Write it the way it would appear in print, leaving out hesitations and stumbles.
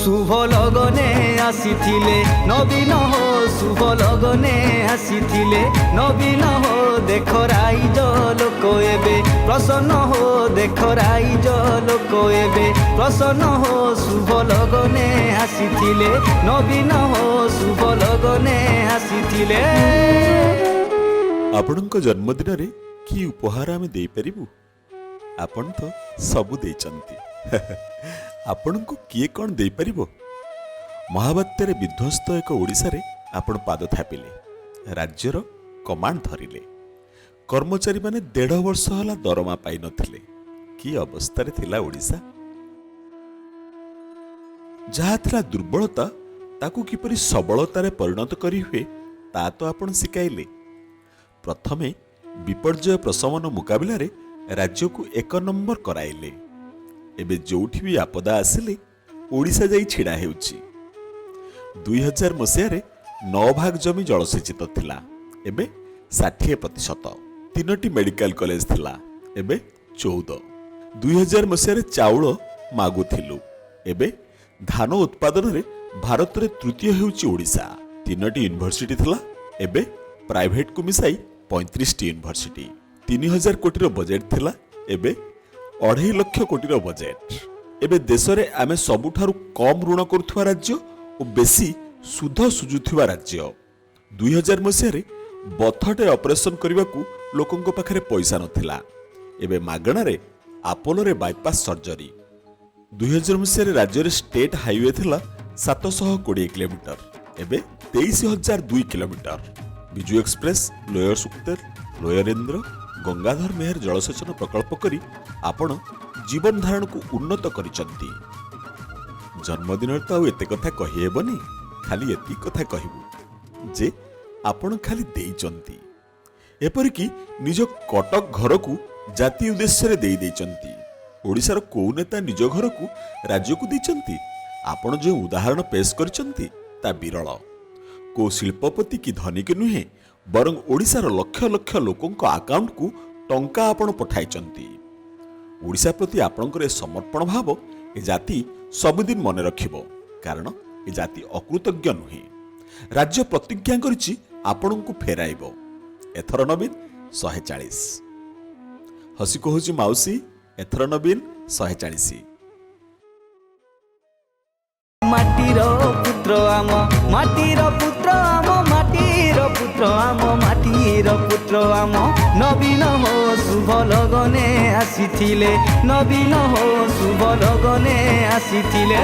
ଶୁଭ ଲଗନେ ଆସିଥିଲେ ନବୀନ ହୋ, ଶୁଭ ଲଗନେ ଆସିଥିଲେ ନବୀନ ହୋ। ଦେଖ ରାଇଜ ଲୋକ ଏବେ ପ୍ରସନ୍ନ ହୋ, ଦେଖ ରାଇଜ ଲୋକ ଏବେ ପ୍ରସନ୍ନ ହୋ। ଶୁଭ ଲଗନେ ଆସିଥିଲେ ନବୀନ ହୋ, ଶୁଭ ଲଗନେ ଆସିଥିଲେ। ଆପଣଙ୍କ ଜନ୍ମଦିନରେ କି ଉପହାର ଆମେ ଦେଇପାରିବୁ? ଆପଣ ତ ସବୁ ଦେଇଛନ୍ତି। ଆପଣଙ୍କୁ କିଏ କ'ଣ ଦେଇପାରିବ? ମହାବାତ୍ୟାରେ ବିଧ୍ୱସ୍ତ ଏକ ଓଡ଼ିଶାରେ ଆପଣ ପାଦ ଥାପିଲେ, ରାଜ୍ୟର କମାଣ୍ଡ ଧରିଲେ। କର୍ମଚାରୀମାନେ ଦେଢ଼ ବର୍ଷ ହେଲା ଦରମା ପାଇନଥିଲେ। କି ଅବସ୍ଥାରେ ଥିଲା ଓଡ଼ିଶା! ଯାହା ଥିଲା ଦୁର୍ବଳତା, ତାକୁ କିପରି ସବଳତାରେ ପରିଣତ କରିହୁଏ, ତା ତ ଆପଣ ଶିଖାଇଲେ। ପ୍ରଥମେ ବିପର୍ଯ୍ୟୟ ପ୍ରଶମନ ମୁକାବିଲାରେ ରାଜ୍ୟକୁ ଏକ ନମ୍ବର କରାଇଲେ। ଏବେ ଯୋଉଠି ବି ଆପଦା ଆସିଲେ ଓଡ଼ିଶା ଯାଇ ଛିଡ଼ା ହେଉଛି। 2000 ମସିହାରେ 9 ଭାଗ ଜମି ଜଳସେଚିତ ଥିଲା, ଏବେ 60%। ତିନୋଟି ମେଡିକାଲ କଲେଜ ଥିଲା, ଏବେ 14। 2000 ମସିହାରେ ଚାଉଳ ମାଗୁଥିଲୁ, ଏବେ ଧାନ ଉତ୍ପାଦନରେ ଭାରତରେ ତୃତୀୟ ହେଉଛି ଓଡ଼ିଶା। ତିନୋଟି ୟୁନିଭର୍ସିଟି ଥିଲା, ଏବେ ପ୍ରାଇଭେଟକୁ ମିଶାଇ 35ଟି ୟୁନିଭର୍ସିଟି। 3000 କୋଟିର ବଜେଟ୍ ଥିଲା, ଏବେ 2.5 ଲକ୍ଷ କୋଟିର ବଜେଟ୍। ଏବେ ଦେଶରେ ଆମେ ସବୁଠାରୁ କମ୍ ଋଣ କରୁଥିବା ରାଜ୍ୟ ଓ ବେଶୀ ସୁଧ ସୁଝୁଥିବା ରାଜ୍ୟ। 2000 ମସିହାରେ ବଥଟେ ଅପରେସନ କରିବାକୁ ଲୋକଙ୍କ ପାଖରେ ପଇସା ନଥିଲା, ଏବେ ମାଗଣାରେ ଆପୋଲୋରେ ବାଇପାସ୍ ସର୍ଜରୀ। 2000 ମସିହାରେ ରାଜ୍ୟରେ ଷ୍ଟେଟ୍ ହାଇୱେ ଥିଲା 720 କିଲୋମିଟର, ଏବେ 23,002 kilometre. Biju express, lower Suktel, lower Indra, Gangadhar Meher ଜଳସେଚନ ପ୍ରକଳ୍ପ କରି ଆପଣ ଜୀବନ ଧାରଣକୁ ଉନ୍ନତ କରିଛନ୍ତି। ଜନ୍ମଦିନରେ ତ ଆଉ ଏତେ କଥା କହିହେବନି। ଖାଲି ଏତିକି କଥା କହିବୁ ଯେ ଆପଣ ଖାଲି ଦେଇଛନ୍ତି, ଏପରିକି ନିଜ କଟକ ଘରକୁ ଜାତି ଉଦ୍ଦେଶ୍ୟରେ ଦେଇ ଦେଇଛନ୍ତି। ଓଡ଼ିଶାର କୋଉ ନେତା ନିଜ ଘରକୁ ରାଜ୍ୟକୁ ଦେଇଛନ୍ତି? ଆପଣ ଯେଉଁ ଉଦାହରଣ ପେଶ କରିଛନ୍ତି, ତା ବିରଳ। କୋଉ ଶିଳ୍ପପତି କି ଧନୀକି ନୁହେଁ, ବରଂ ଓଡ଼ିଶାର ଲକ୍ଷ ଲକ୍ଷ ଲୋକଙ୍କ ଆକାଉଣ୍ଟକୁ ଟଙ୍କା ଆପଣ ପଠାଇଛନ୍ତି। ଓଡ଼ିଶା ପ୍ରତି ଆପଣଙ୍କର ଏ ସମର୍ପଣ ଭାବ ଏ ଜାତି ସବୁଦିନ ମନେ ରଖିବ, କାରଣ ଏ ଜାତି ଅକୃତଜ୍ଞ ନୁହେଁ। ରାଜ୍ୟ ପ୍ରତିଜ୍ଞା କରିଛି ଆପଣଙ୍କୁ ଫେରାଇବ। ଏଥର ନବୀନ 140। ହସି କହୁଛି ମାଉସୀ, ଏଥର ନବୀନ 140। ମାଟିର ପୁତ୍ର ଆମ, ମାଟିର ପୁତ୍ର ଆମ, ମାଟିର ପୁତ୍ର ଆମ, ମାଟିର ପୁତ୍ର ଆମ ନବୀନ ହୋ। ଶୁଭ ଲଗନେ ଆସିଥିଲେ ନବୀନ ହୋ, ଶୁଭ ଲଗନେ ଆସିଥିଲେ।